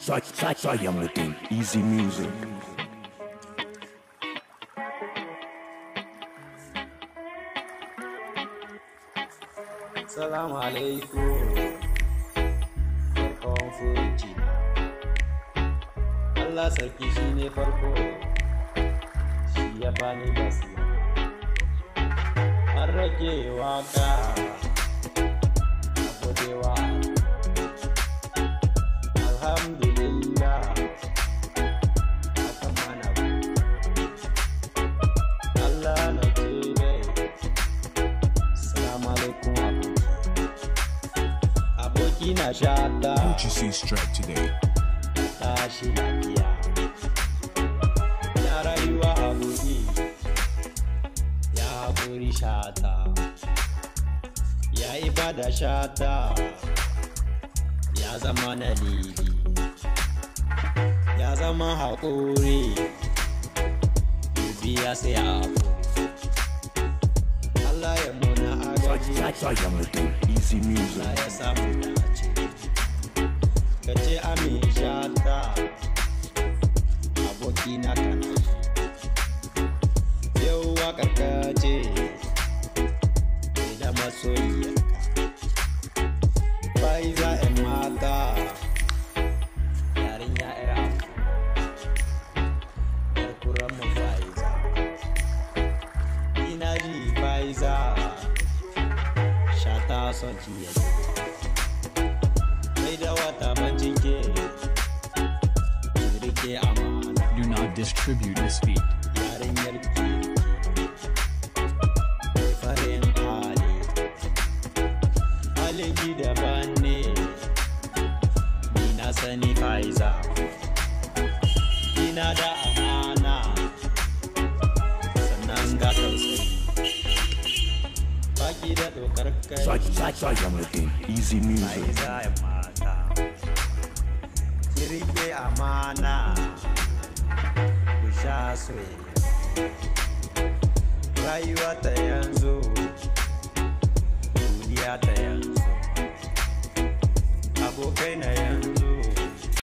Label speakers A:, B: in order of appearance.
A: Sayam Easy Music.
B: Salamu alaikum. Farkon furuci. Allah sarki shi ne farko, shi ya bani basira. An rage waka, a godewa. Alhamdulillah, akan mana Allah na ce dai. Salamu alaikum aboki. Aboki na shata.
C: Purchase this track today.
B: Tashi lafiya. Ya rayuwa aboki, ya haƙuri shata, ya ibada shata, ya zama na lili, ya zama haƙuri, dubiya sai haƙuri. Allah ya muna agaji.
A: Sayam Easy Music.
B: Allah ya samu dace. Ka ce amin shata, abokina kana ji. Yau waƙar ka ce da masoyiyarka. Faiza 'yan mata, yarinya 'yar abu, 'yar kuran mu Faiza. Ina ji Faiza, shata son ki yake. Mai da wata bincike, ki rike amana.
D: Do not distribute this beat.
B: Yarinyar kirki, mai farin hali, halin ki daban ne, ni na sani Faiza. Kina da amana, sannan ga tausayi. Baki da ɗaukar kai.
A: Sayam Easy Music.
B: Faiza 'yan mata, ki rike amana, ku sha soyayya. Rayuwa ta yanzu, duniya ta yanzu, abokai na yanzu.